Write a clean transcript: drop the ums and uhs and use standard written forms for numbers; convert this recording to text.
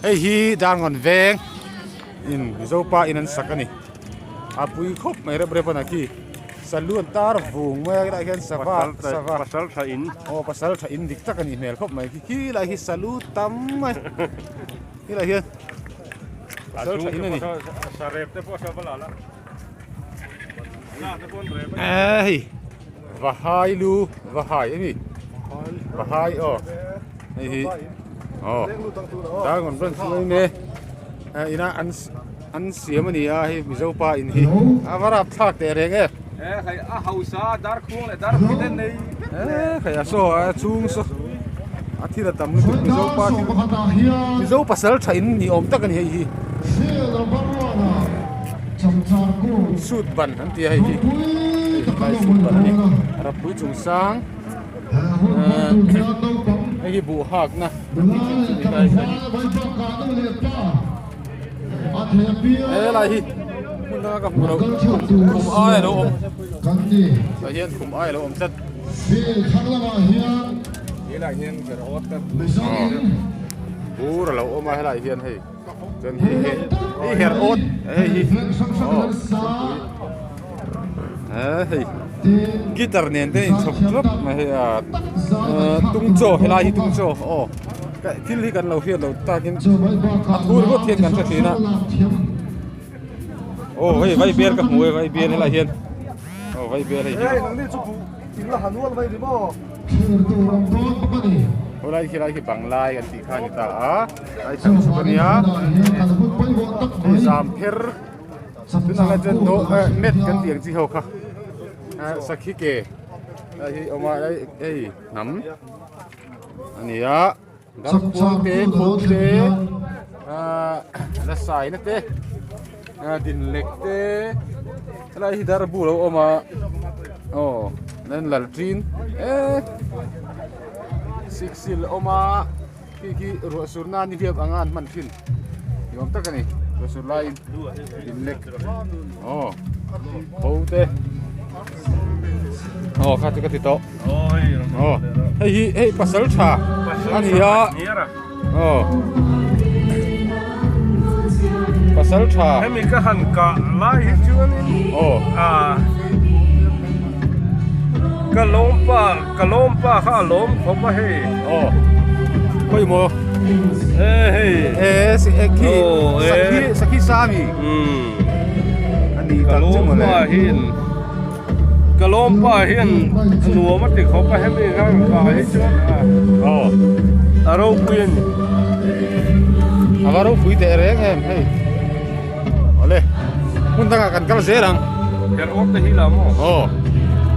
Hei hi Darngawn veng in Mizopa in an sak a ni. A pui khawp mai rep rep a na khi. Salu an tar vung mai a helaiah hian sava sava pasal tha in aw pasal tha in dik tak a nih hmel khawp mai khi khi lai hi salu tam mai helaiah hian pasal tha in a ni. Sarep te pawh sava la la. Hei Vahai lu Vahai a ni Vahai aw hei hi aw Darngawn branch chu a ni e ina an an siam a ni a hei Mizo pa in hi a va rap thlak teh reng e hei a hausa darkhuang leh darpui te nei hei a saw a chhung saw a thil a tam lutuk Mizo pa thil Mizo pasal tha in ni awm tak a ni hei hi. Suit ban an ti a hei hi hei tlai suit ban a ni rapui chung sang hei hi buh hakna an tih thin chu ni tlai hi helai hi hmun danga ka hmuh loh khum ai a lo awm tah hian khum ai a lo awm tlat. Bur a lo awm a helaiah hian hei. Chuan hei hi hei her awt hei hi aw eh hei guitar nen te in chhawp thlap mai hei a tung chaw helai hi tung chaw aw thil hi kan lo hriat loh takin a thu ringawt hian kan hre thin a aw hei vai bial ka hmu e vai bial helai hian aw vai bial hei hi. Helai khi lai khi banglai kan tih kha a ni ta a lai thlang chhuk a nia hei zam pher tunah lai chuan no eh mat kan tih ang chi ho kha eh sakhi ke lai hi awm a hei hnam a ni a darkhuang te khup te ah la sai na te ah dinlek te helai hi darbu a lo awm a aw nen lalṭin eh siksil a awm a khi khi ruah sur nan ni hliap anga an hman thin ni awm tak a ni ruah sur laiin dinlek aw ho te aw kha chu ka ti tawh aw hei hi hei pasal tha a ni a aw pasal tha hemi ka han kah lai hi chuanin aw a ka lawm pa ka lawm pa kha a lawm khawp a hei aw khawi maw e hei e si e khi sakhi sakhi sami ani ka tak chu lawm mawle pa hin Ka lawmpa hian a nuam a ti khawp a hemi khan ka hi chuan a aw a ropui a ni. A va ropui teh reng em hei awle hmun dangah kan kal zel ang. Her awk te hi la maw? Aw.